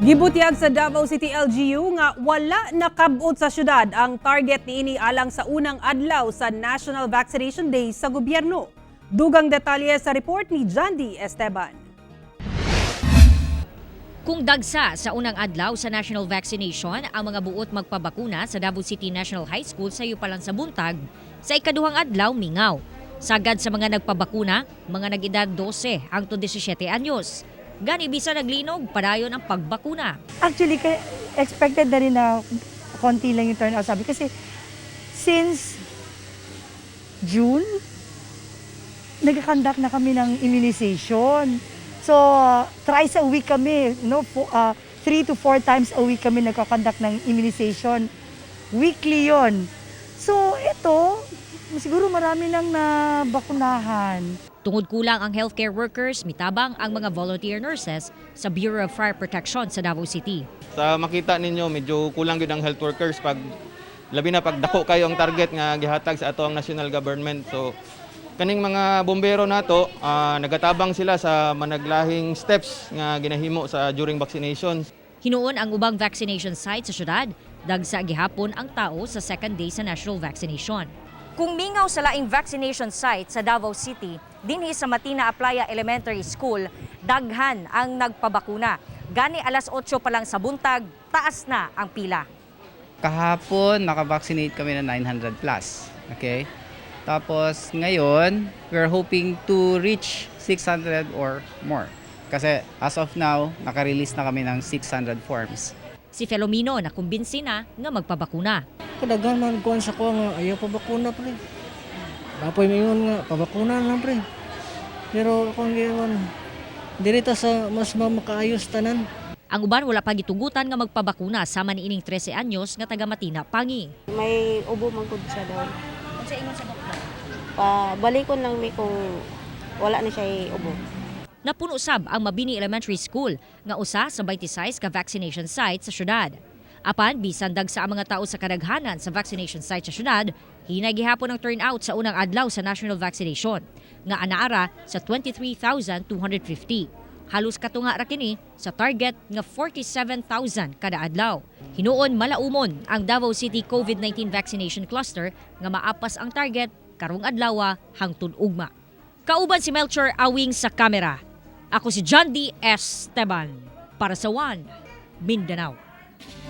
Gibutyag sa Davao City LGU nga wala nakabot sa syudad ang target niini alang sa unang adlaw sa National Vaccination Day sa gobyerno. Dugang detalye sa report ni Jandy Esteban. Kung dagsa sa unang adlaw sa national vaccination ang mga buot magpabakuna sa Davao City National High School sayo pa lang sa buntag, sa ikaduhang adlaw mingaw. Sagad sa mga nagpabakuna, mga nag-edad 12 hangtod 17 anyos. Gani bisan naglinog, padayon ang pagbakuna. Actually, expected na rin na konti lang yung turnout, sabi. Kasi since June, nagko-conduct na kami ng immunization. So, thrice a week kami, no? 3 to 4 times a week kami nagko-conduct ng immunization. Weekly yon. So, ito, siguro marami nang nabakunahan. Tungod kulang ang healthcare workers, mitabang ang mga volunteer nurses sa Bureau of Fire Protection sa Davao City. Sa makita ninyo, medyo kulang gyud ang health workers pag labi na pag dako kayo ang target nga gihatag sa ato ang national government. So kaning mga bombero nato, nagatabang sila sa managlahing steps nga ginahimo sa during vaccination. Hinuon ang ubang vaccination site sa syudad, dagsa gihapon ang tao sa second day sa national vaccination. Kung mingaw sa laing vaccination site sa Davao City, dinhi sa Matina Aplaya Elementary School, daghan ang nagpabakuna. Gani alas 8 pa lang sa buntag, taas na ang pila. Kahapon, nakavaccinate kami ng 900 plus. Okay? Tapos ngayon, we're hoping to reach 600 or more. Kasi as of now, nakarelease na kami ng 600 forms. Si Felomino nakumbinsi na nga magpabakuna. Kadaghan man kuan sa ko nga ayaw pa bakuna, pre. Dapoy mayon nga pabakuna lang, pre. Pero akong giwan diri ta sa mas makaayos tanan. Ang uban wala pa gitugutan nga magpabakuna sama niining 13 anyos nga taga Matina, Pangi. May ubo man gud siya daw. Unsa ingon sa doktor? Pa balikon lang mi kung wala na siya ubo. Napuno sab ang Mabini Elementary School nga usa sa 26 ka vaccination site sa syudad. Apan bisan dagsa ang mga tao sa kadaghanan sa vaccination site sa syudad, hinay gihapon ang turnout sa unang adlaw sa national vaccination nga anaara sa 23,250. Halos katunga ra kini sa target nga 47,000 kada adlaw. Hinuon malaumon ang Davao City COVID-19 vaccination cluster nga maapas ang target karong adlaw hangtod ugma. Kauban si Melchor Awing sa kamera. Ako si John D. Esteban para sa One Mindanao.